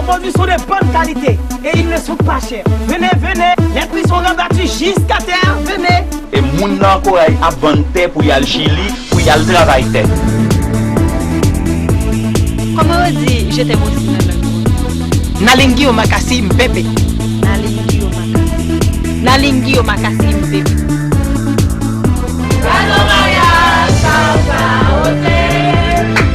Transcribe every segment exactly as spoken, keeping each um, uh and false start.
Nos produits sont de bonne qualité et ils ne sont pas chers. Venez, venez, les prix sont rabattus jusqu'à terre. Venez. E moun nan Koray ap vann tè pou y al Chili, pou y al travay tè. Kòman yo di je t'aime aussi nan lang? Nalingi o makasi mpepe. Nalingi o makasi. Nalingi o makasi mpepe. Gade yon maryaj sa pa wote.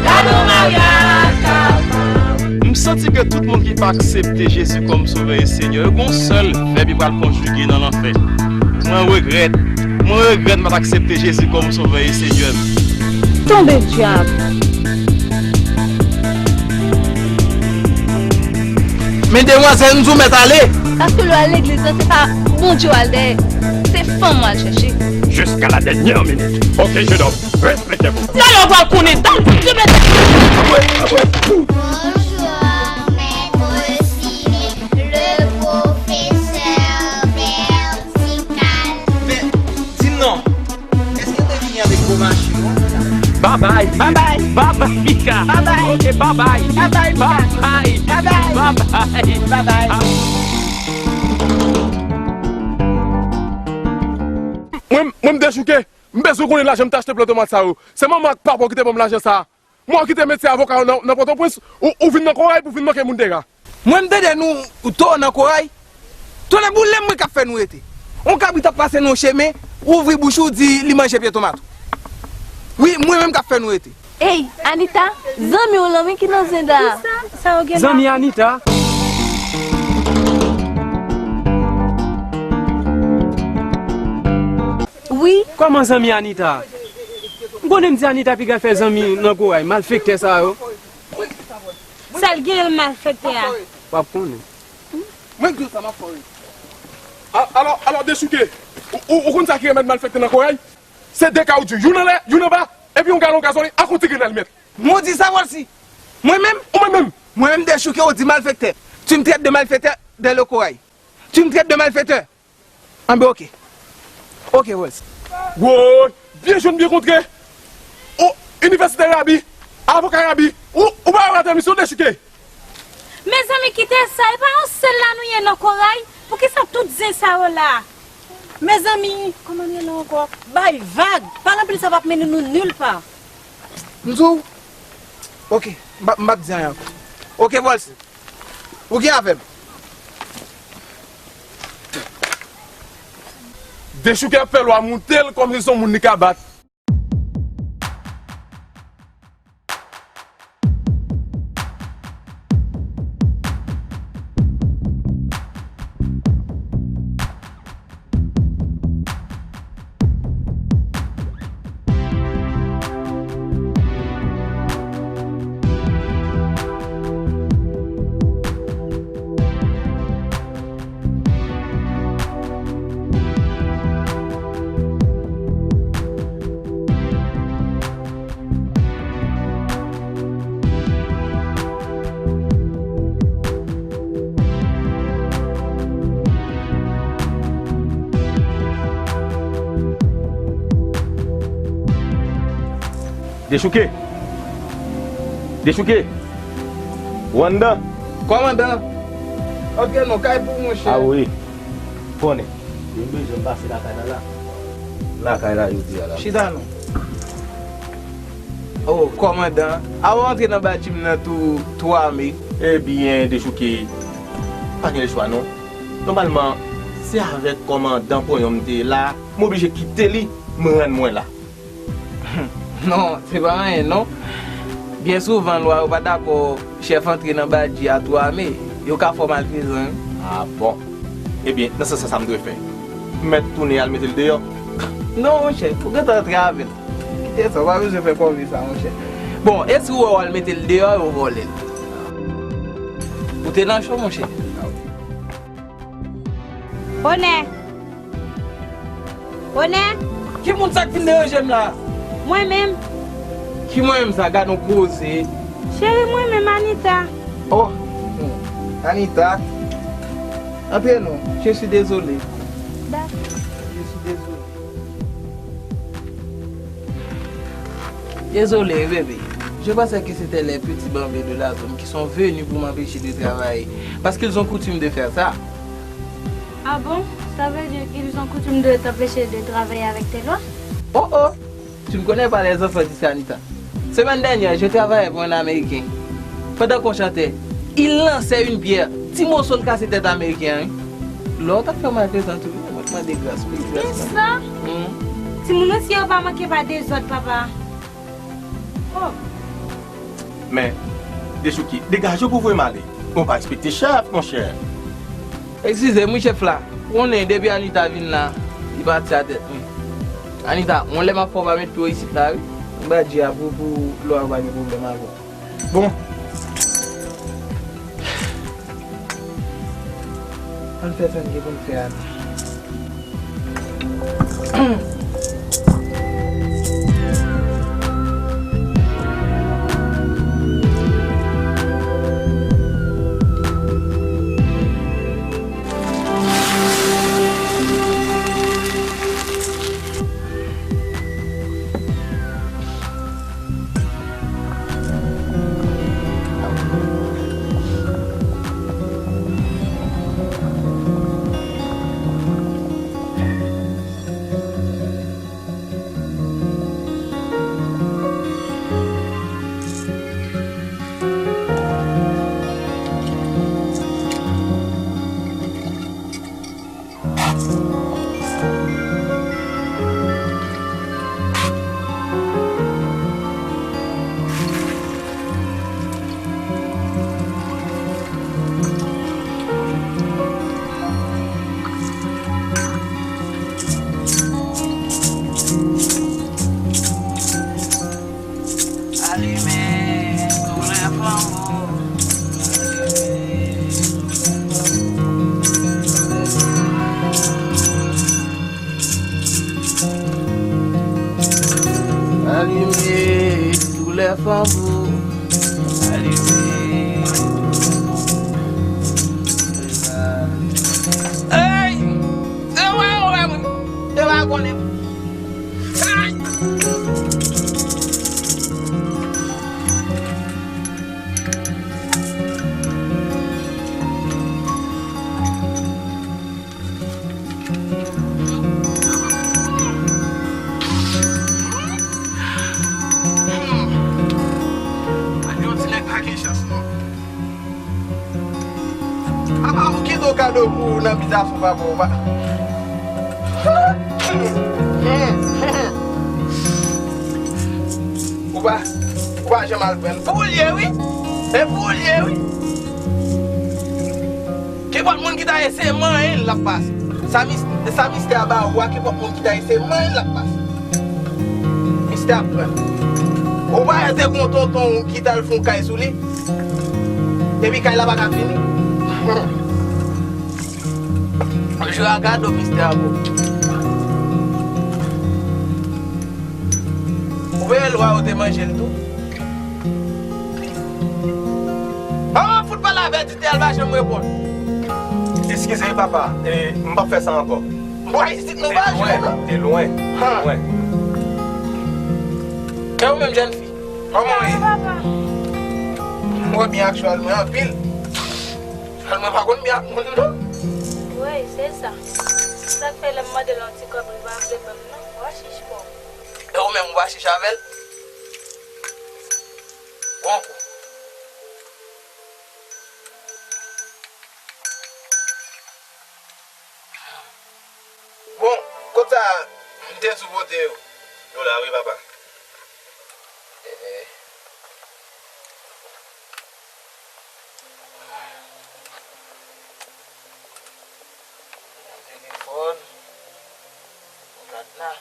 Gade yon maryaj sa pa wote. M santi ke tout moun ki pa aksepte Jezi kòm Sovè e Senyè, yo gon sèl vèb ki pral konjige nan lanfè. Mwen regrèt. Mwen regrèt m pa t aksepte Jezi kòm Sovè e Senyè m. Tonbe dyab! Men demwazèl, m di w mèt ale. Paske lè w al legliz la, se pa Bondye w al dèyè, se fanm w al chèche. Jusqu'à la dernière minute. Ok, jeune homme, respectez-vous. Talè w pral konnen, talè w pral konnen. Bonjour, maître Simé, le professeur vertical. Men, di m non, èske w te vini avèk gwo machin ou? Babay. Babay. Babay, Mika. Babay. Ok, babay. Babay, Mika. Babay. Babay. Babay. Babay. Mwen, mwen m dechouke. M bezwen konnen lajan m te achte plant tomat sa yo. Se manman ak papa w ki te ban m lajan sa a. Mwen w kite metye avoka nan, nan Pòtoprens, ou, ou vin nan Koray pou vin manke moun dega. Mwen m tande nou tou nan Koray. Tonnè boule m, mwen k ap fè nou rete. On kabrit ap pase nan yon chemen, ou ouvri bouch ou di li manje pye tomat ou. Wi, mwen menm k ap fè nou rete. Ey, Anita, zanmi w lan wi ki nan zenda a. Sa w gen la? Zanmi Anita? Wi. Kòman zanmi Anita? M konnen m di Anita piga fè zanmi nan Koray, malfektè sa yo. Sa l gen l malfektè a? W ap konnen. Mwen k di w sa m ap fè w. A, alò, alò, dechouke. Ou, ou, ou konn sa ki remèd malfektè nan Koray? Se de kawotchou, youn anlè, youn anba, epi yon galon gazolin ak yon ti grenn alimèt. Mwen w di sa, Volcy? Mwen menm? Ou mwen menm? Mwen menm dechouke, ou di malfektè. Tu me traites de malfaiteur dans le Corail. Tu me traites de malfaiteur. Anben, oke. Oke, Volcy. Woy, byen jwenn, byen kontre. Ou, inivèsitè rabi, avoka rabi, ou, ou pa wè atè misyon dechouke. Mezanmi, kite sa, e pa yon sèl la nou ye nan Koray? Poukisa tout zen sa yo la? Mezanmi, kòman n rele ankò? Bay vag, pale anpil sa p ap mennen nou nil pa. M di w, oke, m p ap, m p ap di anyen ankò. Oke, Volcy, ou gen avè m. Dechouke ap fè lwa moute l kòmsi se yon moun li ka bat. Dechouke! Dechouke! Ou anndan? Kòmandan! Antre non, kay pou ou, monchè. A wi. Konnen. Yo bezwen m pase lakay la la. Lakay la, yo di a la. Chita non. Oh, kòmandan. Avan w antre nan badji m nan tou, tou ame. Ebyen, dechouke. Pa gen lechwa non. Nòmalman, se avèk kòmandan Ponyon m te ye la, m oblije kite li, m rann mwen la. Non, se pa anyen non. Byen souvan, lwa yo pa dakò chèf antre nan badji a tou ame. Yo ka fè w malfezan wi. A bon? Ebyen, nan sans sa, sa m dwe fè? M mèt tounen al mete l deyò? Non, monchè, ou gentan antre avè l. Kite sa, ou pa bezwen fè kòve sa, monchè. Bon, e si w wè w al mete l deyò, yo vòlè l? Ou te nan cho, monchè. Onè! Onè! Ki moun sa k vin deranje m la? Mwen menm. Ki mwen menm sa? Gad on koze. Cheri, mwen menm, Anita. Oh, hmm. Anita. Antre non. Je suis désolé. Dakò. Je suis désolé. Dezole wi, bebe. Je pensais que c'était les petits bambins de la zone qui sont venus pour m'empêcher de travailler, parce qu'ils ont coutume de faire ça. Ah bon? Ça veut dire qu'ils ont coutume de t'empêcher de travailler avec tes doigts? Oh oh! Tu ne connais pas les enfants d'ici, Anita. Semaine dernière, je travaillais pour un Américain. Pendant qu'on chantait, il lançait une bière. Ti moso l kase tèt Ameriken an, wi. Lè w t ap fè m al prezan tou, wi, mwen te mande gras, wi, gras. Gen sa? Hmm. Timoun osi yo pa manke pa dezòd, papa. Oh. Men, Dechouki, degaje w pou voye m ale. Mwen pa respekte chèf, monchè. Eskize m, wi, chèf la. Ou konnen, depi Anita vin la, li pati a tèt mwen. Anita, yon lè m ap fè w pa met pye w isit la, wi. M ba Dye a pou, pou lè w a pa gen pwoblèm avè w. Bon. Ann fè sa n gen pou n fè a non. Alime tou lè flanbo. Alime tou lè flanbo. Alime. Ey! Yo pa wè mwen. Yo pa konnen. Yon ti nèg pa gen chans non. Apa ou kite yon kado pou ou nan bitasyon papa ou pa. Ou pa, ou pa janm al pran l. Pou ou l ye wi. E pou ou l ye wi. Kenpòt moun ki ta ye se manyen l l ap pase. Sa mis-, sa mistè a ba ou a, kenpòt moun ki ta ye se manyen l l ap pase. Mistè ap pran. Ou pa wè te gon tonton ou ki t al fè yon kay sou li? Epi kay la pa ka fini. Jwe a gade w, mistè a bon. Ou veye lwa yo te manje l tou. An, fout pale avè Dite, l pa janm reponn. Eskize papa, e, m p ap fè sa ankò. Bò isit nou pa jwe non. Te lwen, te lwen. E ou menm jèn fi, kòman w ye? Mwen byen aktyèlman anpil. Al mwen pa konn byen ak moun non. Wi, se sa. Sa k fè lè m mande l yon ti kòb, li pa vle ban m non. Ou a chich fò. E ou menm ou pa chich avè l? Bon kou. Bon, kot sa m te sou pote yo? Yo la wi, papa. Eh. Telefòn. Gad la.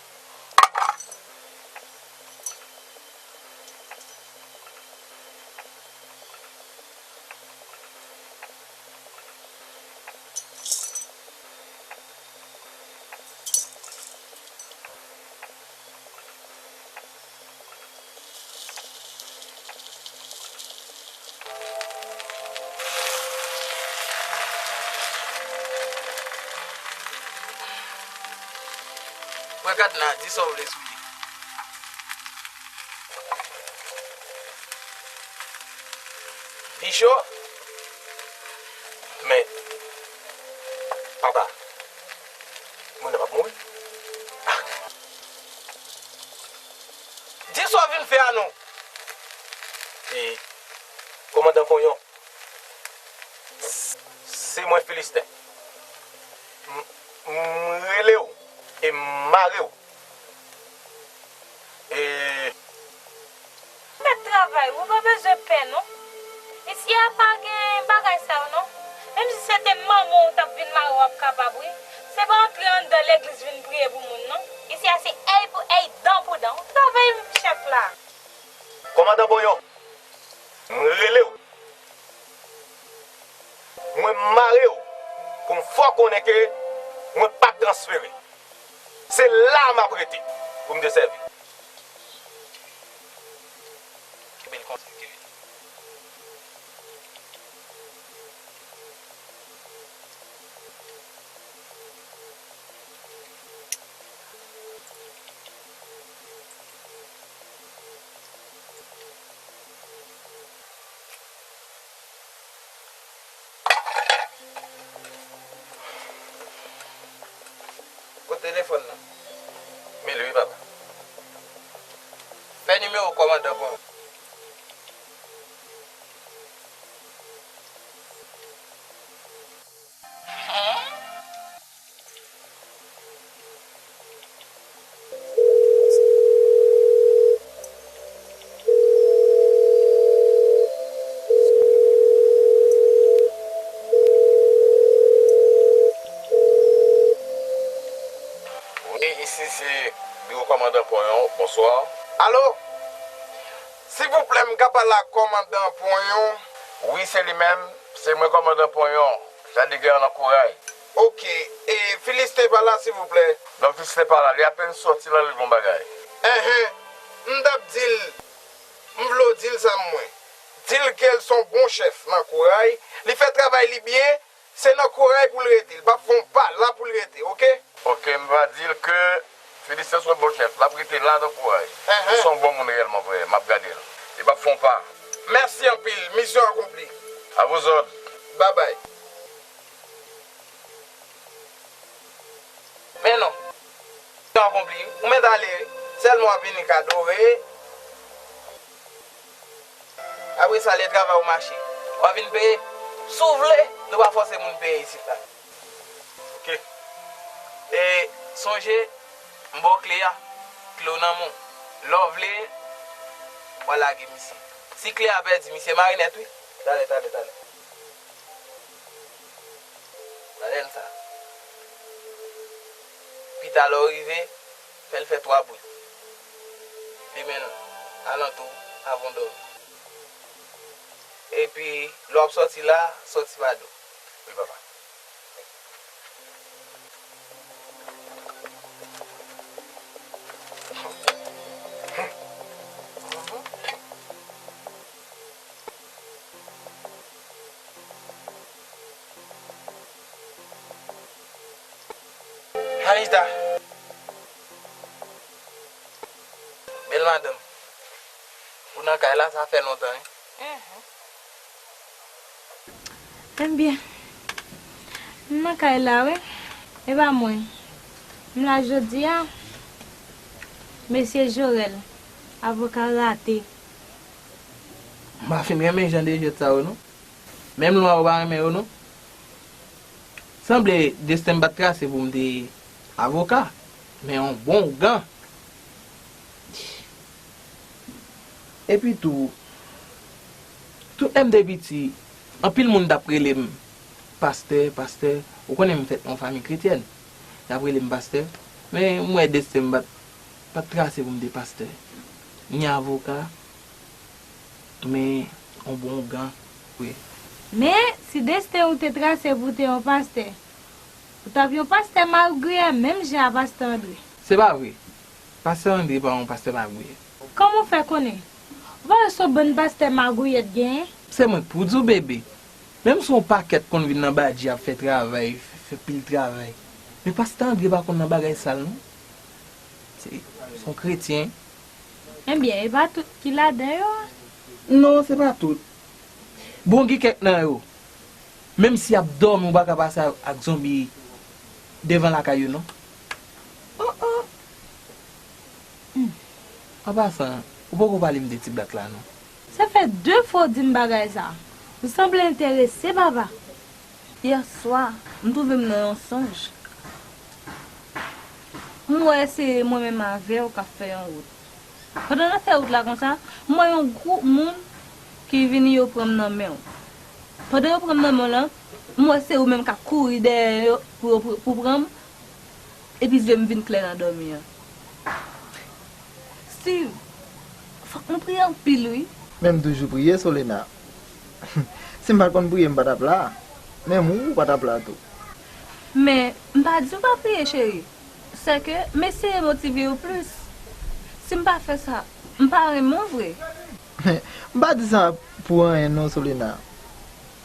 Pran kad la, di sa w vle sou li. Li cho, men, papa, moun nan p ap mouri. Ah. Di sa w vin fè a non. E, kòmandan Ponyon, se mwen Filisten. M, m rele w e m mare w. E. Fè travay, ou pa bezwen pè non. Isi a pa gen bagay sa yo non. Menm si se te manman w t ap vin mare w ap kapab wi. Se pa antre anndan legliz vin priye pou moun non. Isi a se èy pou èy, dan pou dan. Travay chèf la. Kòmandan Bonyon, m rele w. Mwen mare w pou m fè w konnen ke mwen p ap transfere. Se la a m ap rete pou m te sèvi. Kenbe l konsa, kenbe l. Kot telefòn nan? Men li wi, papa. Fè nimewo kòmandan pou mwen. Wi, isi se biwo kòmandan Ponyon. Bonswa. Alo? Silvouplè, m ka pale ak kòmandan Ponyon? Wi, se li menm. Se mwen, kòmandan Ponyon. Sa di gen nan kouray. Oke. E Filisten pa la, silvouplè? Non, Filisten pa la. Li apèn sòti la, li bon bagay. Enhen. M t ap di l, m vle w di l sa, mwen. Di l ke l se yon bon chèf nan kouray. Li fè travay li byen. Se nan kouray pou l rete. Li p ap fè yon pa, la pou l rete, oke? Oke, m va di l ke Filisten se yon bon chèf. L ap rete la nan kouray. Enhen. Li se yon bon moun reyèlman, vrè. M ap gade l. Li p ap fè yon pa. Mèsi anpil. Misyon akonpli. A vou zòd. Babay. Men non. Misyon akonpli, wi. Ou mèt ale, wi. Sèlman w ap vin vin adore. Apre sa, lè travay ou mache, w ap vin peye. Si w vle, nou pa fòse moun peye isit la. Oke. E sonje, m ba w kle a, kle w nan men w. Lè w vle, w a lage misye. Si kle a pèdi, misye mare nèt, wi. Talè, talè, talè. Talè l sa. Pita lè w rive, fè l fè twa bout. Demen alantou, avan w dòmi. Epi, lè w ap sòti la, sòti pa do. Wi, papa. Anita. Bèl madanm. Ou nan kay la, sa fè lontan, wi. Enben, m nan kay la, wi. E pa mwen. M la jodi a. Mesye Jorèl, avoka rate. M pa fin renmen jan de jwèt sa yo, non. Menm lwa ou pa renmen yo, non. Sanble desten m pa t trase pou m te avoka, men yon bon ougan. Epi tou, tout lè m te piti, anpil moun t ap rele m pastè, pastè. Ou konnen m fèt nan yon fanmi kretyèn. Y ap rele m pastè. Men m wè desten m pa t, pa t trase pou m te pastè, ni avoka. Men, yon bon ougan, wi. Men, si desten ou te trase pou w te yon pastè, ou t ap yon pastè magouyè menm jan a pastè André. Se pa vre. Pastè André pa yon pastè magouyè. Kòman w fè konnen? Ou pa wè se yon bann pastè magouyè t genyen? Se mwen k pou di w, bebe. Menm si yon pakèt konn vin nan badji ap fè travay, fè pil travay. Men pastè André pa konn nan bagay sal, non. Se, se yon kretyen. Ebyen, e pa tout ki ladan yo a. Non, se pa tout. Bon, gen kèk nan yo, menm si y ap dòmi, ou pa ka pase ak zonbi devan lakay yo, non. Oh, oh. Hmm. An pasan, ou poko pale m de ti blak la, non. Sa fè de fwa w di m bagay sa. Ou sanble enterese, papa. Yè swa, m twouve m nan yon sonj. M wè se mwen menm avè w k ap fè yon wout. Pandan n ap fè wout la konsa, m wè yon gwoup moun ki vini, yo pran m nan men w. Pandan yo pran m nan men w lan, m wè se ou menm k ap kouri dèyè yo pou yo pr-, pou pran m, epi zye m vin klè nan dòmi an. Steve, fòk nou priye anpil, wi. Men m toujou priye, Solena. Si m pa t konn priye, m pa t ap la. Menm ou, ou pa t ap la tou. Men, m pa di w pa priye, cheri. Sèke m eseye motive w plis. Si m pa fè sa, m pa renmen w vre. M pa di sa pou anyen non, Solena.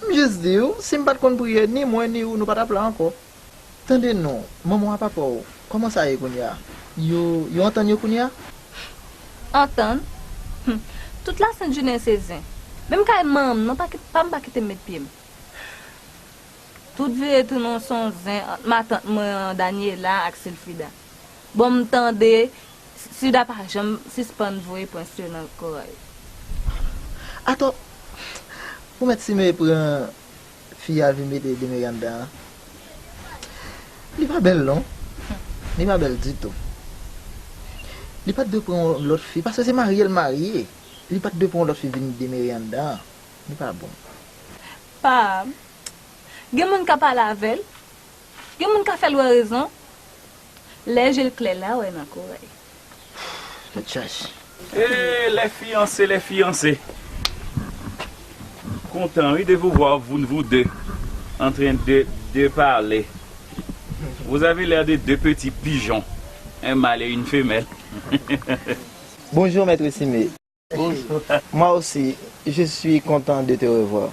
M jis di w, si m pa t konn priye, ni mwen ni ou, nou pa t ap la ankò. Tande non, manman w ak papa w, kòman sa ye kounye a? Yo, yo antann yo kounye a? Antann? Hum, tout lasent jounen se zen. Menm kay manman m nan, pa ki-, pa m pa kite m met pye m. Tout vire tounen se yon zen ant matant mwen an, Daniela, ak Silfida. Bon, m tande, Silfida pa janm sispann voye prens yo nan koray. Atò, ou mèt Sime pran fi a vin mete demere anndan an? Li pa bèl non. Li pa bèl ditou. Li pa t dwe pran yon lòt fi, paske se marye l marye. Li pa t dwe pran yon lòt fi vin demere anndan an. Li pa bon. Pa, gen moun ka pale avè l, gen moun ka fè l wè rezon. Lè je l klè la wè nan koray. Tèt chaje. Et les fiancés, les fiancés. Content, oui, de vous voir, vous, vous deux, en train de, de parler. Vous avez l'air de deux petits pigeons, un mâle et une femelle. Bonjour, maître Simé. Bonjour. Moi aussi, je suis content de te revoir.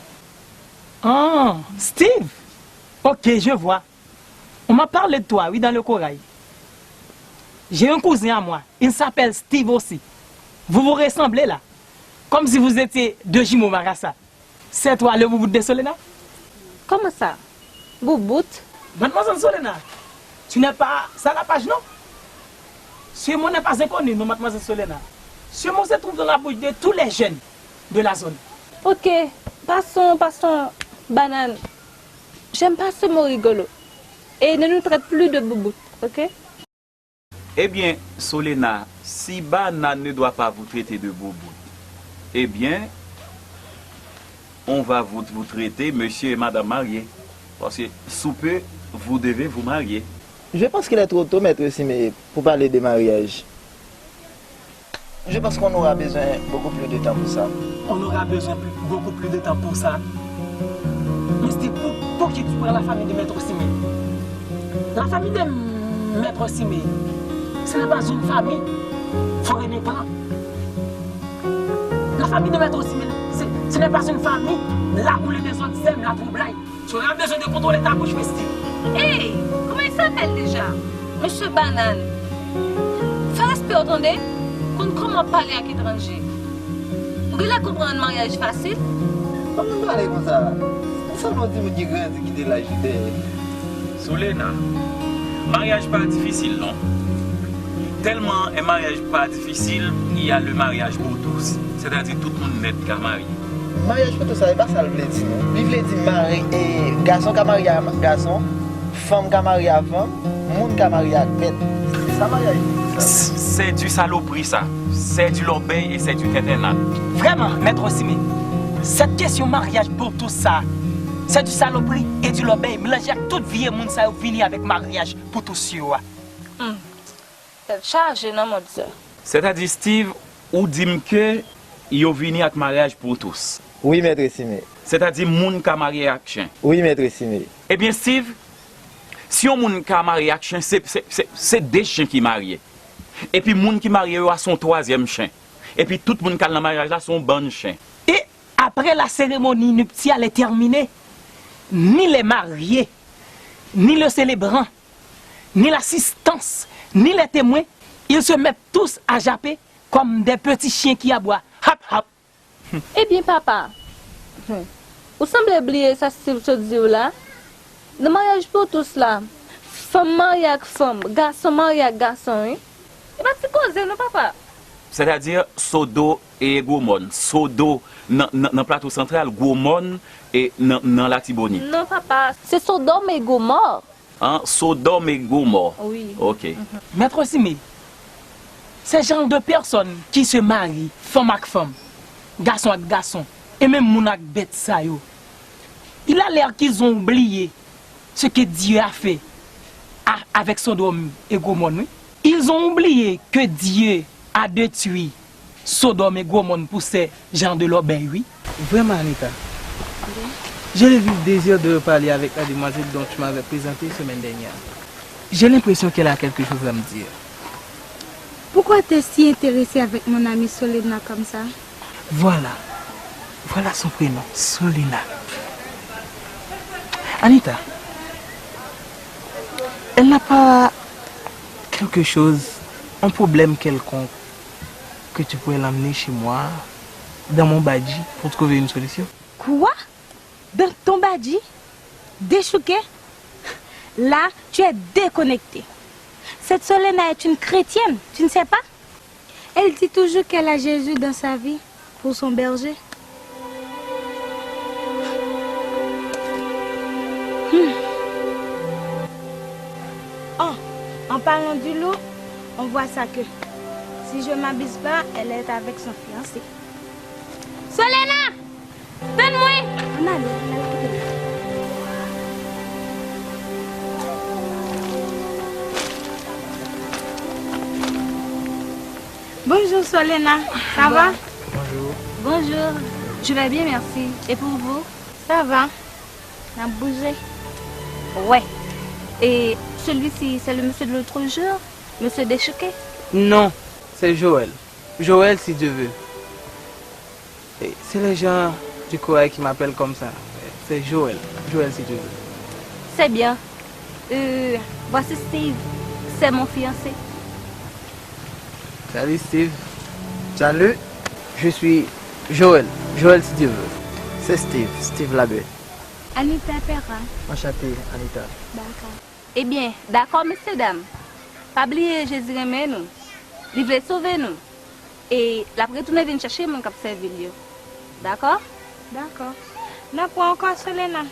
Ah, Steve! Ok, je vois. On m'a parlé de toi, oui, dans le corail. J'ai un cousin à moi, il s'appelle Steve aussi. Vous vous ressemblez là, comme si vous étiez deux jumeaux marasa. C'est toi le boubout de Solena? Comment ça? Boubout? Mademoiselle Solena, tu n'es pas Salapaj, non? Ce mot n'est pas inconnu, non, mademoiselle Solena. Ce mot se trouve dans la bouche de tous les jeunes de la zone. Ok, passons, passons, banane. J'aime pas ce mot rigolo. Et ne nous traite plus de bouboute, ok? Eh bien, Solena, si Banane ne doit pas vous traiter de bouboute, eh bien, on va vous, vous traiter monsieur et madame mariés. Parce que sous peu, vous devez vous marier. Je pense qu'il est trop tôt, maître Simé, pour parler de mariage. Je pense qu'on aura besoin beaucoup plus de temps pour ça. On aura besoin plus, beaucoup plus de temps pour ça. Mister, pou, pou ki tu pran la famille de Maître Simé? La famille de Maître Simé, ce n'est pas une famille. Faut remettre là. La famille de Maître Simé, c'est, ce n'est pas une famille. Là où les désordres sèment la troublée. Tu auras besoin de contrôler ta bouche, Misty. Hey, comment il s'appelle déjà? Monsieur Banane. Fè respè w tande. Konn kòman pale ak etranje. Ou genlè konprann maryaj fasil? Kòman m pale konsa? Ou sanble yon timoun ki grandi kite laj li dèyè. Solena, maryaj pa difisil non. Tèlman en maryaj pa difisil, il y a le mariage pour tous. Sètadi tout moun nèt ka marye. Maryaj pou tou sa, e pa sa l vle di non. Li vle di mari, e, gason ka marye a gason, fanm ka marye a fanm, moun ka marye ak bèt. Se sa maryaj pou tou sa. C'est du saloperie ça. C'est du lòbèy et c'est du tentennad. Vrèman, Mèt Simé, cette question mariage pour tous sa, c'est du saloperie et du lòbèy melanje ak tout vye moun sa yo vini avèk maryaj pou tous yo a. Tèt chaje nan mond sa. Sètadi Steve, ou di m ke yo vini ak maryaj pou tous. Wi, Mèt Simé. Sètadi moun ka marye ak chen. Wi, Mèt Simé. Ebyen Steve, si yon moun ka marye ak chen, se, se, se, se de chen ki marye. Epi moun ki marye yo a se yon twazyèm chen. Epi tout moun k al nan maryaj la se yon bann chen. Et après la cérémonie nuptiale est terminée, ni les mariés, ni le célébrant, ni l'assistance, ni les témoins, ils se mettent tous à japper comme des petits chiens qui aboient. Hap, hap. Ebyen papa, hmm, Ou sanble bliye sa Steve sot di w la. Nan maryaj pour tous la, fanm marye ak fanm, gason marye ak gason, wi. E pa ti koze non, papa. Sètadi, Sodo e Gwomòn. Sodo nan, nan, nan Plato Santral, Gwomòn e nan, nan Latibonit. Non, papa. Se Sodòm e Gomò. An, Sodòm e Gomò. Wi. Ok. Mèt Simé, ces genres de personnes qui se marient, fanm ak fanm, gason ak gason, e menm moun ak bèt sa yo, il a l'air qu'ils ont oublié ce que Dieu a fait à, avec Sodome et Gomorrhe, wi. Ils ont oublié que Dieu a détruit Sodome et Gomorrhe pour ces genres de lobèy, wi. Vraiment, Anita, j'ai le vif désir de reparler avec la demoiselle dont tu m'avais présenté semaine dernière. J'ai l'impression qu'elle a quelque chose à me dire. Pourquoi t'es si intéressé avec mon amie Solena comme ça? Voilà. Voilà son prénom, Solena. Anita, elle n'a pas quelque chose, un problème quelconque que tu pourrais l'amener chez moi, dans mon badji, pour trouver une solution? Quoi? Dans ton badji? Déchouqué? Là, tu es déconnecté. Cette Solena est une chrétienne, tu ne sais pas? Elle dit toujours qu'elle a Jésus dans sa vie pour son berger. Hmm. Oh, en parlant du loup, on voit ça que, si je m'abuse pas, elle est avec son fiancé. Solena! Tann mwen! Ann ale, ann ale kote l. Bonjour Solena, ça va? Bonjour. Bonjour, je vais bien, merci. Et pour vous? Ça va. N ap bouje. Ouais. Et celui-ci, c'est le monsieur de l'autre jour, monsieur Déchouqué? Non, c'est Joël. Joël, si Dieu veut. Et c'est les gens du corail qui m'appellent comme ça. C'est Joël. Joël, si Dieu veut. C'est bien. Euh, voici Steve. C'est mon fiancé. Salut, Steve. Salut. Je suis Joël. Joël, si Dieu veut. C'est Steve. Steve Labbé. Anita Perrin. Enchanté, Anita. D'accord. Ebyen, dakò, mesyedam. Pa bliye Jezi renmen nou. Li vle sove nou. E l ap retounen vin chèche moun k ap sèvi l yo. Dakò? Dakò. N ap wè ankò, Solena.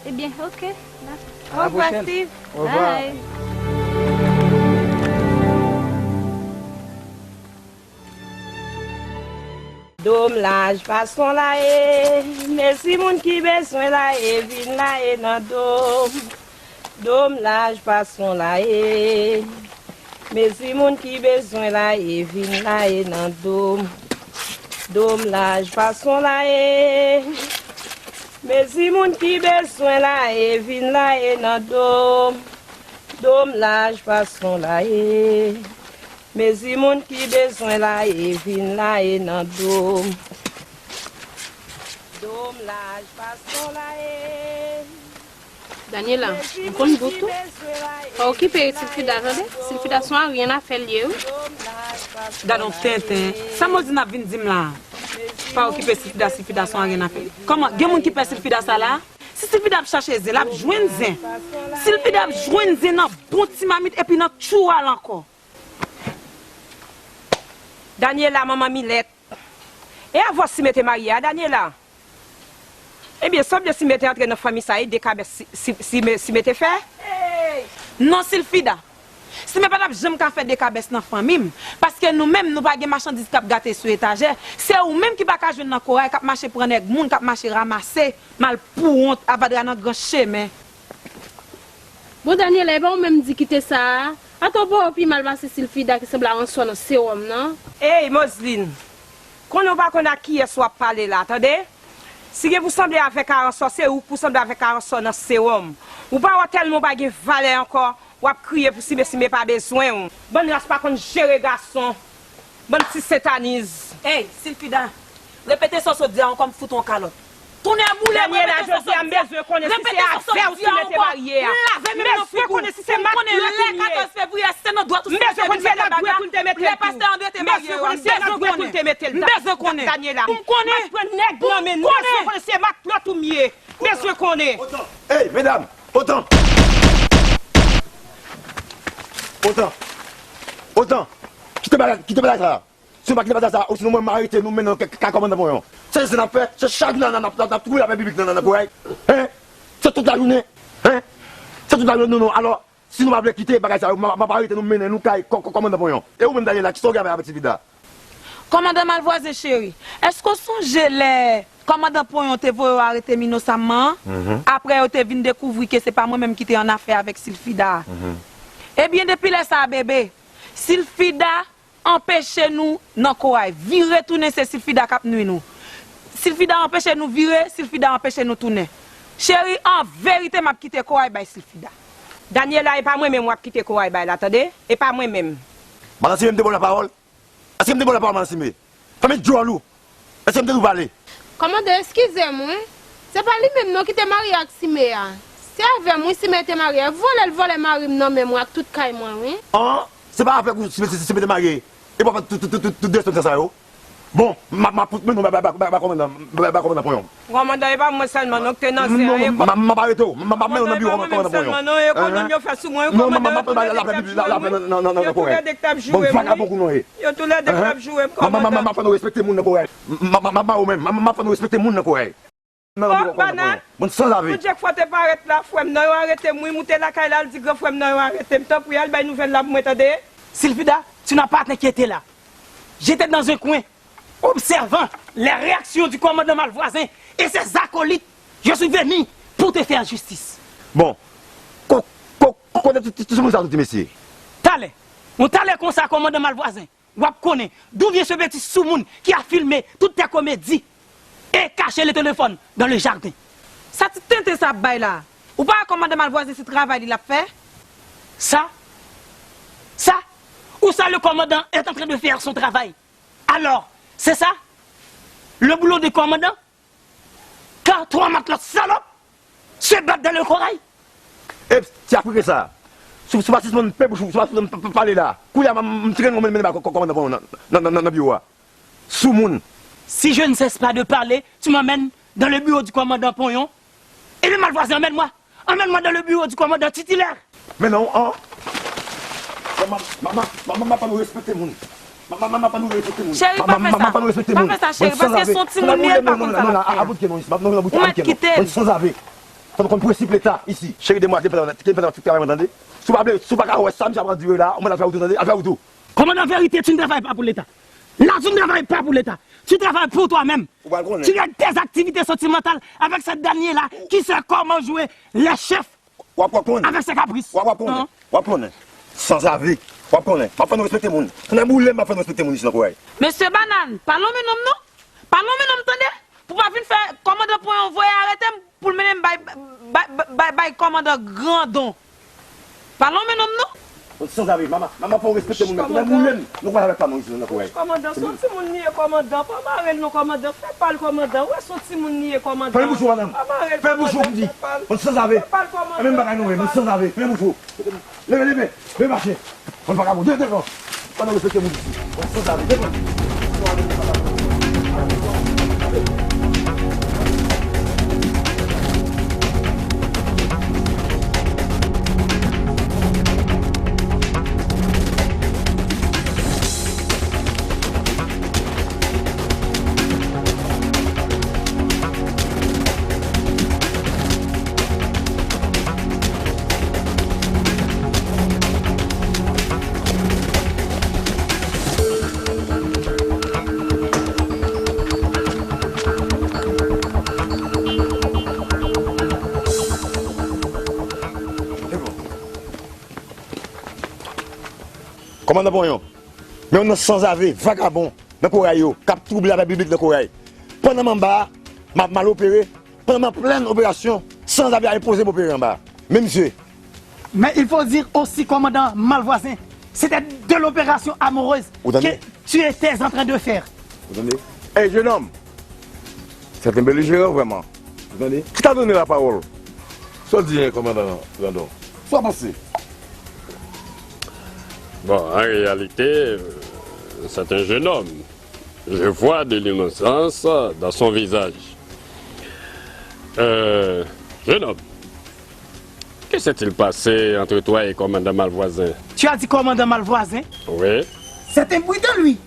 Ebyen, oke. N ap... À la prochaine. Au revoir, Steve. Au revoir. Bye. Dom laj fason la ye, mezi moun ki bezwen la ye, vin la ye nan dom. Dom laj fason la ye, mezi moun ki bezwen la ye, vin la ye nan dom. Dom laj fason la ye, mezi moun ki bezwen la ye, vin la ye nan dom. Dom laj fason la ye. Mezi moun ki bezwen la ye, vin la ye nan dom. Dom laj fason la ye. Daniela, m konn bout ou. Pa okipe Silfida, tande? Silfida se yon aryen afè l ye, wi. Gad on tenten. Sa Mozin ap vin di m la? Pa okipe Silfida, Silfida se yon aryen afè l. Kòman? Gen moun ki pè Silfida sa la? Si Silfida ap chache zen, l ap jwenn zen. Silfida ap jwenn zen nan bon ti mamit epi nan tchou a l ankò. Daniela, manman Milèt. E avè w Sime te marye a, Daniela? Ebyen, sanble Sime te antre nan fanmi sa, e de kabès Si-, Si-, Sime, Sime te fè? Non, Silfida. Sime pa t ap janm ka fè de kabès nan fanmi m, paske nou menm, nou pa gen machandiz k ap gate sou etajè. Se ou menm ki pa ka jwenn nan koray, k ap mache pran nèg moun, k ap mache ranmase malpouwont avadra nan gran chemen. Bon, Daniela, e pa ou menm di kite sa a? Atò, ou pa wè w pi mal pase Silfida ki sanble aransò nan sewòm nan? Ey, Mozlin! Konnen w pa konn ak kiyès w ap pale la, tande? Si gen pou sanble avèk aransò, se ou k pou sanble avèk aransò nan sewòm. Ou pa wè tèlman w pa gen valè ankò, w ap kriye pou Sime, Sime pa bezwen w. Bann ras pa konn jere gason. Bann ti sentaniz. Ey, Silfida, repete sa w sot di a ankò, m fout ou yon kalòt. Tonnè boule m, repete sa w sot di a. Daniela, jodi a, m bezwen konnen si se avè w Sime te marye a. M bezwen konnen si se matri l te ye. M bezwen konnen si se nan dwèt ou Sime te mete Lè pastè an dwe te marye yo, m bezwen konnen. M bezwen konnen. Daniela. Pou m konnen. M ap pran nèg nan men nou. M bezwen konnen se matlòt ou m ye. M bezwen konnen. Ey, medam, otan. Otan. Otan. Kite bagay, kite bagay sa. Si nou pa kite bagay sa, osinon mwen m arete nou, mennen nan kay kòmandan Ponyon. Se sa n ap fè, se chak jounen n ap, n ap, n ap, n ap twouble lapè piblik nan, nan, nan Korèy. Hein? Se tout lajounen. Hein? Se tout lajounen, non, non. Alò, si nou pa vle kite bagay sa yo, m, m ap arete nou, mennen nou kay kò, kò, kòmandan Ponyon. E ou menm, Daniela, kisa w gen avè avèk Silfida? Kòmandan Malvwazen cheri, èske w sonje lè kòmandan Ponyon te voye w arete m inosamman an? Apre yo te vin dekouvri ke se pa mwen menm ki te annafè avèk Silfida a. Ebyen, depi lè sa a, bebe, Silfida anpeche nou nan Korèy. Vire tounen, se Silfida k ap nwi nou. Silfida anpeche nou vire, Silfida anpeche nou tounen. Cheri, an verite, m ap kite Korèy bay Silfida. Daniela, e pa mwen menm w ap kite Korèy bay la, tande? E pa mwen menm. Madan Sime, m te ba w lapawòl. Èske m te ba w lapawòl, madan Sime? Fèmen djòl ou. Èske m te di w pale? Kòmandan, eskize m, wi. Se pa li menm non ki te marye ak Sime a. Se avè m, wi, Sime te marye a. Vòlè l vòlè mari m nan men mwen ak tout kay mwen, wi. An? Se pa avèk ou Sime, Sime te marye? E w ap fè tout, tout, tout, tout, tout desonans sa yo? Bon, m ap, m ap fout mennen w bay, bay, bay, bay kòmandan, bay, bay kòmandan Ponyon. Kòmandan, e pa mwen sèlman non ki te nan zè a. Non, non, m ap, m ap arete w. M ap, m ap mennen w nan biwo kòmandan Ponyon. Kòmandan, e pa mwen menm sèlman non, e kòmandan m yo fè sou mwen, wi, kòmandan, yo tou lè de k t ap jwe m, wi. Yo tou lè de k t ap jwe m, wi. Yo tou lè de k t ap jwe m, kòmandan. M ap fè nou respekte moun nan Korèy. M ap, m ap, m ap, m ap fè nou respekte moun nan Korèy. Nan, nan, nan, nan, nan, nan. Bann sanzave. Tout Jack Fwa te parèt la, frè m nan, yo arete m, wi, moute lakay la, al di gran frè m nan, yo arete m. Tanpri, al bay nouvèl la pou mwen, tande? Silfida, tu n'as pas à t'inquiéter là. J'étais dans un coin, observant les réactions du commandant Malvoisin et ses acolytes. Je suis venu pour te faire justice. Bon, ko-, ko-, ko-, kote tout, tout, tout moun sa soti, mesye? Talè. Yon talè konsa, kòmandan Malvoisin. W ap konnen d'où vient ce petit soumoun qui a filmé toutes tes comédies et caché le téléphone dans le jardin. Sa ti tenten sa ap bay la? Ou pa wè kòmandan Malvwazen se travay li l ap fè? Ça? Ça? Où ça le commandant est en train de faire son travail? Alors, c'est ça? Le boulot de commandant? Quand trois matelots salopes se battent dans le corail. E ti Afriken sa, si w pa sispann pe bouch ou, si w pa sispann p-, p-, pale la, kounye a m, m tire nou mennen ba kò-, kò-, kòmandan Ponyon nan, nan, nan, nan, nan biwo a. Soumoun. Si je ne cesse pas de parler, tu m'emmènes dans le bureau du commandant Ponyon. Eh bien, Malvoisin, emmène-moi. Emmène-moi dans le bureau du commandant titulaire. Men non, an. Manman, manman, manman, manman, fò nou respekte moun. Manman, manman, fò nou respekte moun. Cheri, pa fè sa. Pa fè sa, cheri, paske se yon timoun li ye, l pa konn sa l ap fè a. Ou mèt kite l. Bann sanzave. Fò nou konn prensip Leta isi. Cheri, demwazèl, ki fè travay mwen, tande. Si w pa vle, si w pa ka wè sa misye ap andire la, ou mèt al fè wout ou, tande. Al fè wout ou. Commandant Vérité, tu ne travailles pas pour l'État. Là, tu ne travailles pas pour l'État. Tu travailles pour toi-même. Ou pral konnen. Tu as des activités sentimentales avec cette Daniela qui sait comment jouer les chefs avec ses caprices. W ap, w ap konnen. W ap, w ap konnen. W ap konnen. Sanzave. W ap konnen. M ap fè nou respekte moun. Tonnè boule m, m ap fè nou respekte moun isi nan Korèy. Mesye Banann, pa lonmen non m non. Pa lonmen non m, tande. Pou pa vin fè kòmandan Ponyon voye arete m pou l mennen m bay, bay, bay, bay kòmandan Grandon. Pa lonmen non m non. Bann sanzave, manman, manman fò w respekte moun nan. Tonnè boule m. Nou pa avèk pa non isi nan Korèy. Kòmandan, se yon timoun li ye, kòmandan. Pa mare l non, kòmandan. Fè pa l, kòmandan. Wè, se yon timoun li ye, kòmandan. Fèmen bouch ou, madanm. Pa mare l, kòmandan. Fèmen bouch ou, m di. Bann sanzave. Fè pa l, kòmandan. E menm bagay nou ye, bann sanzave. Fèmen bouch ou. Leve, leve, leve mache. Bann vagabon, devan, devan. Fò nou respekte moun isi. Bann sanzave, devan. Kòmandan Ponyon, men yon nan sanzave, vagabon nan Korèy yo, k ap twouble lapè piblik nan Korèy. Pandan m anba a, m ap mal opere, pandan m an plèn operasyon, sanzave a enpoze m opere anba a. Men msye. Mais il faut dire aussi, commandant Malvoisin, c'était de l'opération amoureuse que tu étais en train de faire. Ou tande? Hey, jeune homme, c'est un belligérant vraiment. Ou tande? Qui t'a donné la parole? Sa w di, kòmandan Grandon? Sa w panse? Bon, an reyalite, C'est un jeune homme. Je vois de l'innocence dans son visage. Euh, jeune homme, que s'est-il passé entre toi et commandant Malvoisin? Tu as dit commandant Malvoisin? Oui. C'est un brigand, lui.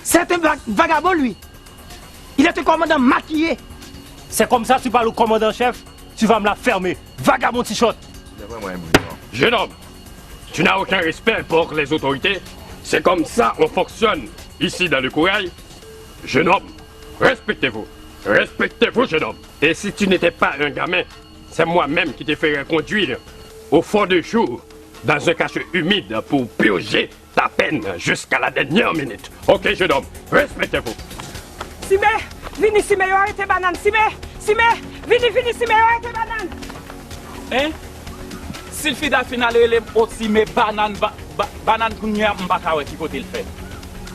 C'est un va- vagabond, lui. Il est un commandant maquillé. C'est comme ça tu parles au commandant chef? Tu vas me la fermer. Vagabond ti chòt. Jeune homme, tu n'as aucun respect pour les autorités. C'est comme ça on fonctionne ici dans le Corail. Jeune homme, respectez-vous. Respectez-vous, jeune homme. Et si tu n'étais pas un gamin, c'est moi-même qui te ferais conduire au fond de jour dans un cachot humide pour purger ta peine jusqu'à la dernière minute. Ok, jeune homme, respectez-vous. Sime, vini Sime, yo arete Banann. Sime, Sime, vini, vini Sime, yo arete Banann. Hein? Silfida fin al rele m, o Sime, Banann, ba, ba, Banann kounye a m pa ka wè ki kote l fè.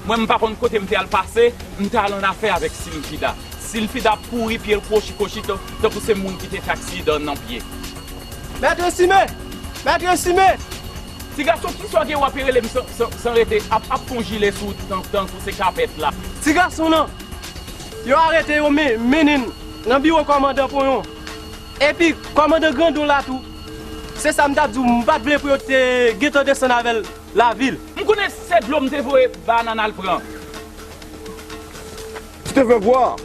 Mwen m pa konn kote m te al pase, m te al an afè avèk Silfida. Silfida ap kouri pye l kwochi kwochi tan- tankou se moun ki te fè aksidan nan pye. Mèt Sime! Mèt Sime! Ti gason, kisa w gen w ap rele m san, san, san rete, ap, ap fè yon jile sou ou tan, tankou se kapèt la? Ti gason nan, yo arete yo men- mennen nan biwo kòmandan Ponyon. Epi kòmandan Grandon la tou. Se sa m t ap di w, m pa t vle pou yo te gentan desann avè l lavil. M konnen se dlo m te voye Banann al pran. Tu te fais voir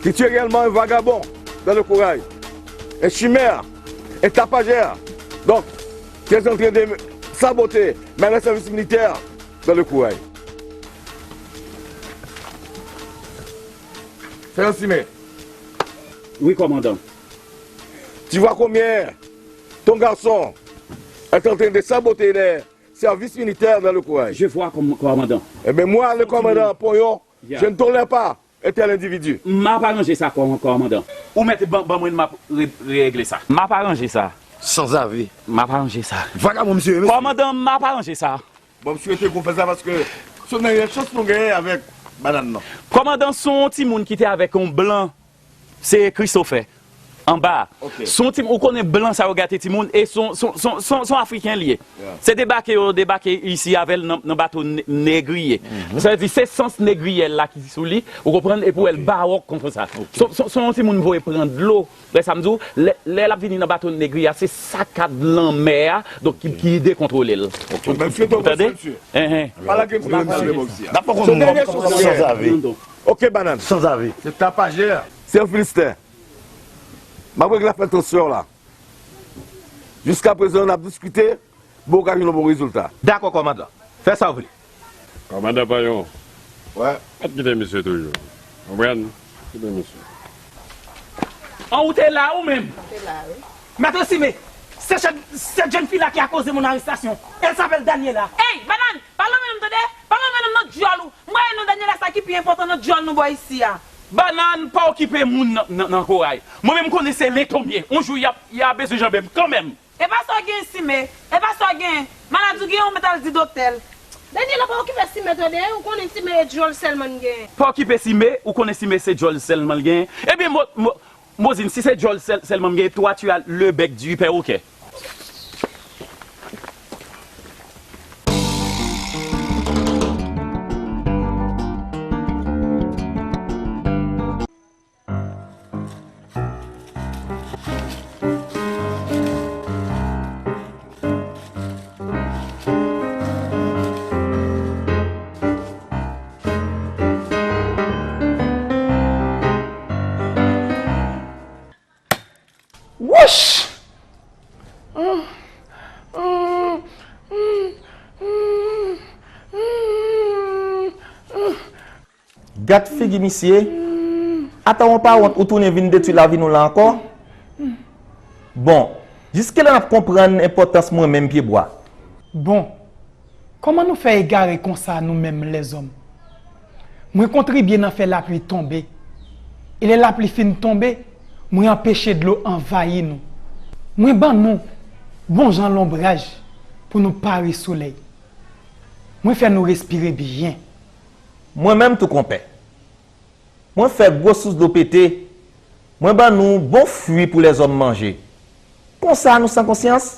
que tu es réellement un vagabond dans le Corail, un chimère, un tapageur. Donc, tu es en train de saboter même les services militaires dans le Corail. Fais un Sime. Oui, commandant. Tu vois combien ton garçon est en train de saboter les services militaires dans le Corail? Je vois, com- commandant. Eh bien, moi, le commandant Ponyon, je ne tolère pas un tel individu. M ap aranje sa, kò- kòmandan. Ou mèt ban, ban mwen, m ap re- regle sa. M ap aranje sa. Sanzave. M ap aranje sa. Vagabon misye ye, mesye. Kòmandan, m ap aranje sa. Bon, m swete ke w fè sa paske se yon dènye chans nou genyen avèk Banann nan. Kòmandan, se yon timoun ki te avèk yon blan, se Christopher. Anba. Ok. Se yon timoun, ou konnen blan sa yo gate timoun, e se yon, se yon, se yon, se yon, se yon Afriken li ye. Yeah. Se debake yo debake isi avè l nan, nan bato ne- negriye. Sa vle di, se sans negriye l la ki sou li, ou konprann, epi w wè l bawòk konsa. Ok. Se, se, se yon timoun voye pran dlo. Lè sa m di w, lè, lè l ap vini nan bato negriye a, se sakad lanmè a, donk ki, ki dekontwole l. Ok. Ou tande? Enhen. Pa lage m sou mesye. N ap fè konnen. Se dènye chans nou genyen. Sanzave. Ok, Banann. Sanzave. Se tapajè. Se yon Filisten. M ap regle afè transfè w la. Jiskaprezan, n ap diskite, bon, w ka jwenn yon bon rezilta. Dakò, kòmandan. Fè sa w vle. Kòmandan Ponyon. Wè. Pa t kite misye toujou. Konprann? Kite misye. An, ou te la, ou menm? Mwen te la, wi. Maître Simé, c'est cette, cette jeune fille-là qui a causé mon arrestation. Elle s'appelle Daniela. Ey, Banann, pa lanmen non m, tande? Pa lanmen non m nan dyòl ou. M wè non Daniela sa ki pi enpòtan nan dyòl nou bò isi a. Banann, pa okipe moun nan, nan, nan koray. Mwen menm m konnen se lento m ye. Yon jou y ap, y a bezwen janbe m kanmenm. E pa sa w gen, Simé. E pa sa w gen. Maladi w gen, ou mèt al di doktè l. Daniela, pa okipe Simé, tande? Ou konnen Simé e dyòl sèlman l gen. Pa okipe Simé, ou konnen Simé se dyòl sèlman l gen. Ebyen, mo, mo, Mozin, si se dyòl sèl, sèlman m gen, toi, tu as le bec du perroquet. Wouch! Gad figi misye. Ata w pa wont ou tounen vin detwi lavi nou la ankò? Bon, jiskilè n ap konprann enpòtans mwen menm pyebwa? Bon, kòman nou fè egare konsa nou menm lèzòm? Mwen kontribye nan fè lapli tonbe. E lè lapli fin tonbe, mwen anpeche dlo anvayi nou. Mwen ban nou bon jan lonbraj pou nou pare solèy. Mwen fè nou respire byen. Mwen menm tou, konpè. Mwen fè gwo sous dlo pete. Mwen ban nou bon fwi pou lèzòm manje. Konsa nou san konsyans?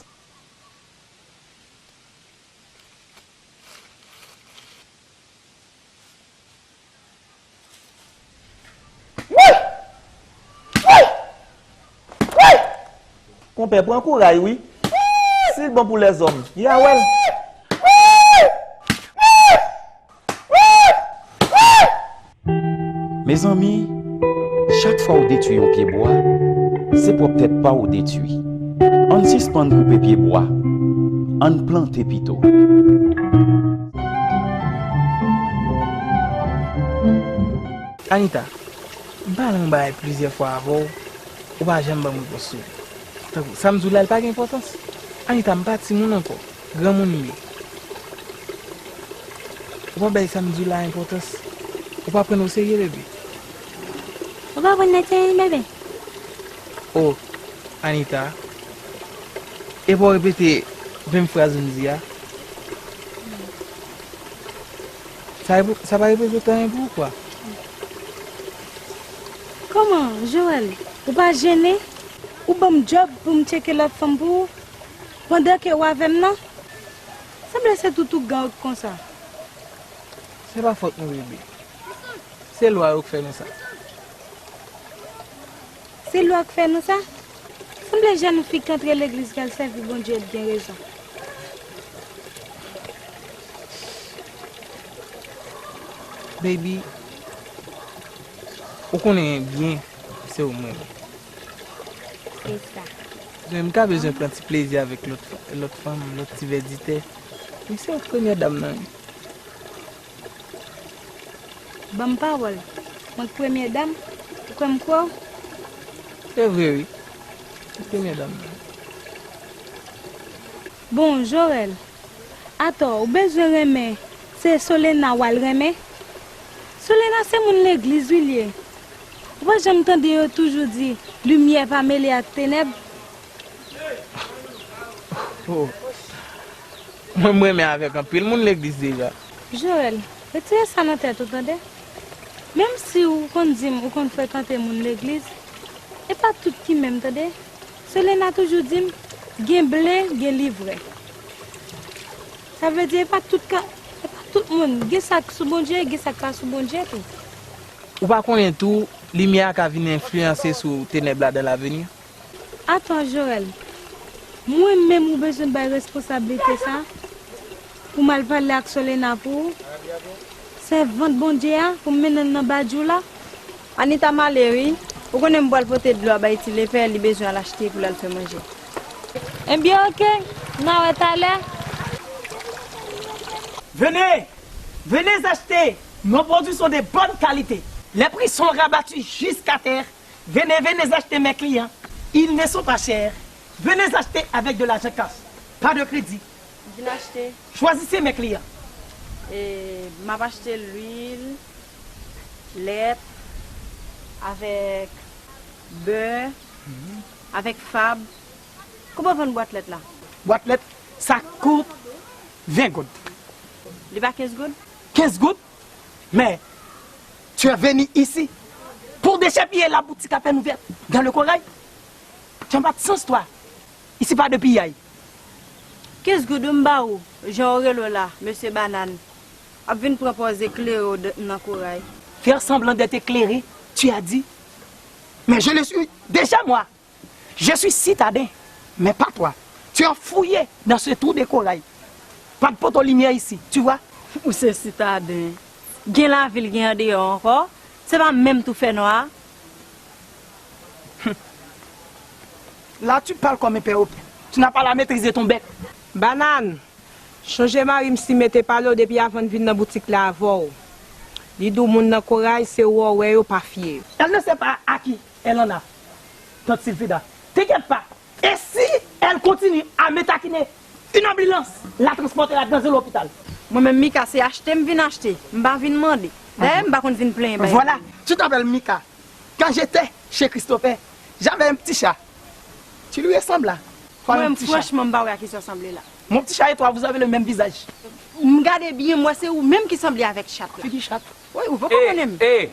Konpè, pran kouray wi. Si l bon pou lèzòm, y a wè l. Mezanmi, chak fwa w detwi yon pye bwa, se pwòp tèt pa w ou detwi. Ann sispann koupe pye bwa, ann plante pito. Anita, m pale yon bagay plizyè fwa avè w, ou pa janm ban m repons sou li. Tankou, sa m di w la, li pa gen enpòtans. Anita, m pa timoun ankò, granmoun m ye. Ou pa bay sa m di w la enpòtans. Ou pa pran n oserye, bebe. Ou pa pran n oserye, bebe. Oh, Anita. Epa w repete menm fraz ou di a. Sa, sa pa reprezante anyen pou ou, kwa? Kòman, Joël? Ou pa jennen? Ou ban m djòb pou m tcheke lòt fanm pou ou, pandan ke w avè m nan? Sanble se tout ougan w k konsa. Se pa fòt nou, bebe. Se lwa yo k fè nou sa. Se lwa k fè nou sa? Sanble jèn fi k antre legliz k al sèvi Bondye t gen rezon. Baby, ou konnen byen se ou m renmen. Se sa. Men m ka bezwen pran ti plezi avèk lòt, lòt fanm, lòt ti vèditè. Men se ou k premyè dam nan, wi. Ban m pawòl. Mwen k premyè dam? Ou kwè m kwè w? Se vre, wi. Ou premyè dam nan. Bon, Joël, atò, ou bezwen renmen, se Solena w al renmen? Solena se moun legliz wi l ye. Ou pa janm tande yo toujou di, limyè pa mele ak tenèb? Oh. Mwen, m renmen avèk anpil moun legliz deja. Joël, retire sa nan tèt ou, tande? Menm si ou konn di m ou konn frekante moun legliz, e pa tout ki menm, tande? Selena toujou di m, gen ble, gen livrè. Sa vle di, e pa tout ka, e pa tout moun. Gen sa k sou Bondye, gen sa k pa sou Bondye tou. Ou pa konnen tou, limyè a ka vin enfliyanse sou tenèb la dan lavini? Atann, Joël, mwen menm ou bezwen bay responsablite sa pou m al pale ak Solena pou ou? Sèvant Bondye a, pou m mennen l nan badjou la? Anita m ale wi. Ou konnen m pral pote dlo a bay Ti Lepè, li bezwen al achte pou l al fè manje. Ebyen, oke. N a wè talè. Venez, venez acheter. Nos produits sont de bonne qualité. Les prix sont rabattus jusqu'à terre. Venez, venez acheter, mes clients. Ils ne sont pas chers. Venez acheter avec de l'argent cash. Pas de crédit. Vin achte. Choisissez, mes clients. E, m ap achte lwil, lèt, avèk bè, avèk fab. Kòman w vann bwat lèt la? Bwat lèt, sa kout ven goud. Li pa kenz goud? Kenz goud? Mais tu es venu ici pour déchèpier la boutique à peine ouverte dans le corail. Tu n'as pas de sens, toi. Ici, pas de pillage. Kenz goud wi m ba ou, jan w rele w la, mesye Banane, ap vin pran pòz eklere w nan koray. Faire semblant d'être éclairé, tu as dit. Mais je le suis déjà, moi. Je suis citadin, mais pas toi. Tu as fouillé dans ce trou de corail. Pas de poteau lumière ici, tu vois? Ou se sitaden. Gen lavil, gen andeyò ankò. Se pa menm tou fè nwa a? Là, tu parles comme un perroquet. Tu n'as pas la maîtrise de ton bec. Banane, chonje mari m si mete pale w depi avan n vin nan boutik la avè w. Li di w moun nan koray se ou wè w wè yo pa fye. Elle ne sait pas à qui elle en a. Tante Sylvida, t'inquiète pas. Et si elle continue à me taquiner, une ambulance la transportera dans un hôpital. Mwen menm Mika, se achte m vin achte, m pa vin mande. Dayè, m pa konn vin plenyen bagay. Voilà, tu t'appelles Mika. Quand j'étais chez Christopher, j'avais un petit chat. Tu lui ressembles là. Comme un petit chat. Mwen, franchman, m pa wè a kisa w sanble la. Mon petit chat et toi, vous avez le même visage. M gade byen, m wè se ou menm ki sanble avèk chat la. Figi chat. Wi, ou poko konnen m. Eh,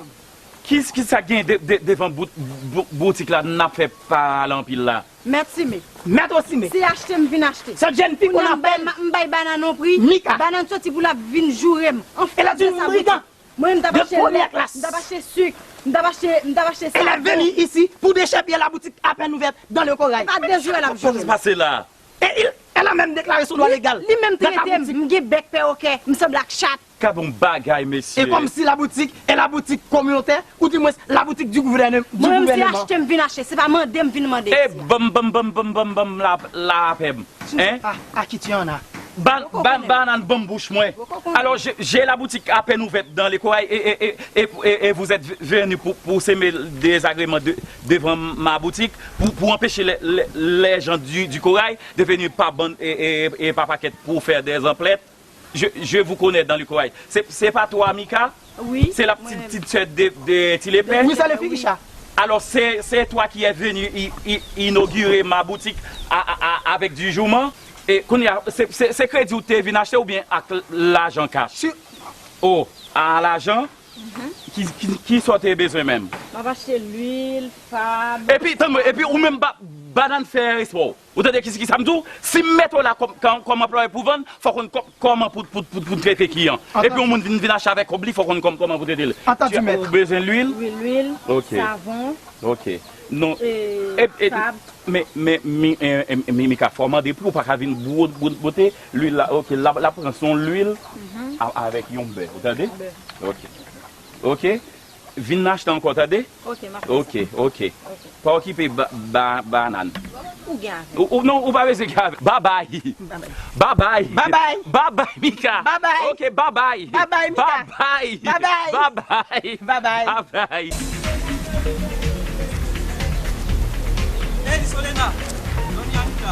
ki, ki sa gen de, de, devan bout, bou-, boutik la, n ap fè pa ale anpil la? Mèt Sime. Mèt Sime. Se achte m vin achte. Cette jeune fille qu'on appelle Mika. Kounye a m bay ma-, m bay Banane yon pri. Banane soti pou l ap vin joure m. Anfen, m fè sa boutik. Mwen, m t ap achte lèt, m t ap achte sik, M t ap achte, m t ap achte savon. Elle est venue ici pour déchèpier la boutique à peine ouverte dans le corail. Se pa de jwèt l ap jwe. Sa k pase la? Et il, elle a même déclaré son droit légal. Li menm trete m, m gen bèk pèwokè, m sanble ak chat. Gad yon bagay, mesye. Et comme si la boutique est la boutique communautaire, ou du moins la boutique du gouvernement. Mwen menm se achte m vin achte, se pa mande m vin mande. E banm, banm, banm, banm, banm, banm, la, lapè m. Hein? Ah, ah, qui tu en as? Ba-, ba-, banane ban m bouch mwen. Alors, j'ai, j'ai la boutique à peine ouverte dans le corail et, et, et, et, et, et vous êtes venu pour, pour semer le désagrément de, devant ma boutique, pour, pour empêcher les, les, les gens du, du corail de venir par bande et, et, et par paquet pour faire des emplettes. Je, je vous connais dans le corail. C'est, c'est pas toi, Mika? Oui, c'est la petite, petite sœur de, de Ti Lepè? Oui, c'est le fils Richard. Alors, c'est, c'est toi qui est venu i-, i-, inaugurer ma boutique a, a, a, avec du jouman? E kounye a, se, se, se kredi ou te vin achte oubyen ak l-, lajan kach? Oh, a lajan? Ki, ki, ki sa w te bezwen menm? M ap achte lwil, fab. Epi, tann mwen, epi ou menm ba-, banane fè respè w. Ou tande ki, ki sa m di w? Si m mete w la kòm, kòm, kòm anplwaye pou vann, fò w konn kò-, kòman pou, pou, pou, pou trete kliyan. Epi yon moun vin, vin achte avèk kòb li, fò w konn kòm, kòman pou trete l. Ou bezwen lwil? Wi, lwil, savon. Ok. Non. E, e, fab. Men, men, mi, e, e, mi, Mika, fò w mande pri, ou pa ka vin bwo-, bwo-, bwote lwil la. Ok, l ap, l ap pran se yon lwil a-, avèk yon bè. Ou tande? Bè. Ok. Ok. Vin achte ankò, tande? Ok, m ap fè sa. Ok, ok. Ok. Pa okipe ba-, ba-, banane. Ou gen avè m. Ou, ou, non, ou pa bezwen gen avè m. Babay. Babay. Babay. Babay. Babay, Mika. Babay. Ok, babay. Babay, Mika. Babay. Babay. Babay. Babay. Babay. Ey, Solena, zanmi Anita.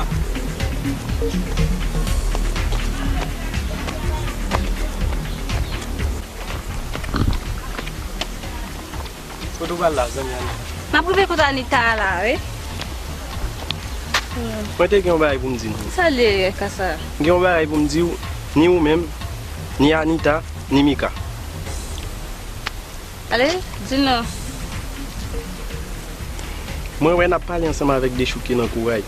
Kote w pral la, zanmi Anita? M ap rive kote Anita a la, wi. Mwen te gen yon bagay pou m di nou. Sa l ye, Kasa? M gen yon bagay pou m di w, ni ou menm, ni Anita, ni Mika. Ale, di nou. Mwen wè n ap pale ansanm avèk Dechouke nan kouray.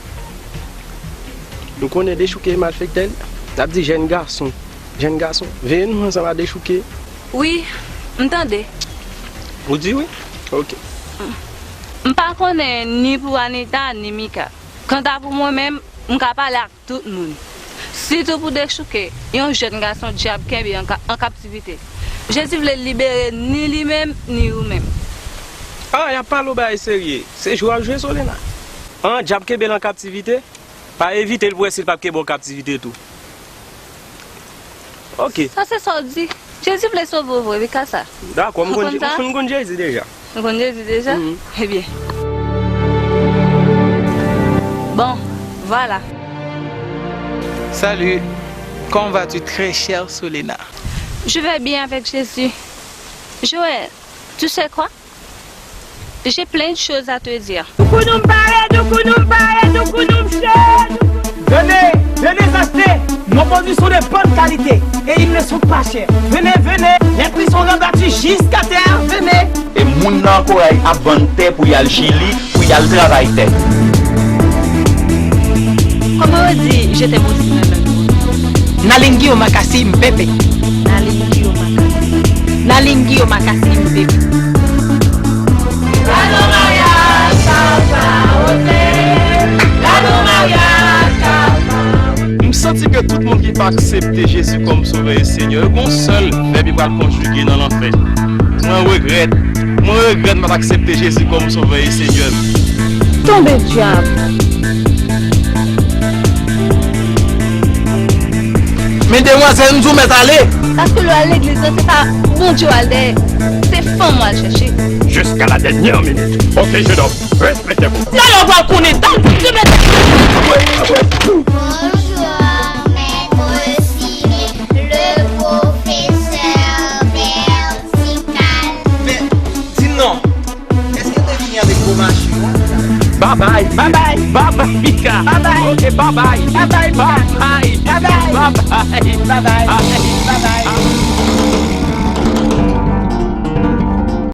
Nou konnen Dechouke e malfektè l, n ap di jèn gason. Jèn gason, veye nou ansanm a Dechouke. Wi, m tande. Ou di wi? Ok. M pa konnen ni pou Anita, ni Mika. Kanta pou mwen menm, m ka pale ak tout moun. Sitou pou Dechouke, yon jèn gason dyab kenbe an ka-, an kaptivite. Jezi vle libere ni li menm, ni ou menm. Ah, y ap pale w bagay serye. Se jwe w ap jwe, Solena. Ah, dyab kenbe l an kaptivite? Pa evite l pou wè si l p ap kenbe w kaptivite tou. Ok. Sa se sa w di. Jezi vle sove w vre, wi, Kasa. Dakò, m konn, m konn Jezi deja. Ou konn Jezi deja? Mhm. Ebyen. Bon, vwala. Salut, comment vas-tu, très chère Solena? Je vais bien avec Jésus. Joël, tu sais quoi? J'ai plein de choses à te dire. Doukounou m pare, doukounou m pare, doukounou m cho. Venez, venez acheter nos produits sont de bonne qualité et ils ne sont pas chers. Venez, venez, les prix sont rabattus jusqu'à terre, venez. E moun nan Koray ap vann tè pou y al Chili, pou y al travay tè. Kòman yo di je t'aime aussi nan lang? Nalingi omakasi mpepe. Nalingi omakasi. Nalingi omakasi mpepe. Gade yon maryaj k ap pase. Gade yon maryaj k ap pase. M santi ke tout moun ki pa aksepte Jezi kòm Sovè e Senyè, yo gen yon sèl vèb yo pral konjige nan lanfè. Mwen regrèt. Mwen regrèt m pa t aksepte Jezi kòm Sovè e Senyè m. Tonbe dyab! Men demwazèl, m di w mèt ale! Paske lè w al legliz la, se pa Bondye w al dèyè, se fanm w al chèche. Jusqu'à la dernière minute. Ok, jeune homme, respectez-vous. Talè w pral konnen, talè w pral konnen. Bonjour, maître Simé, le professeur Bertical. Men, di m non, èske w te fini avèk gwo mache w? Babay. Babay. Babay, Mika. Babay. Ok, babay. Babay, Mika. Babay. Babay. Babay. Babay. Babay.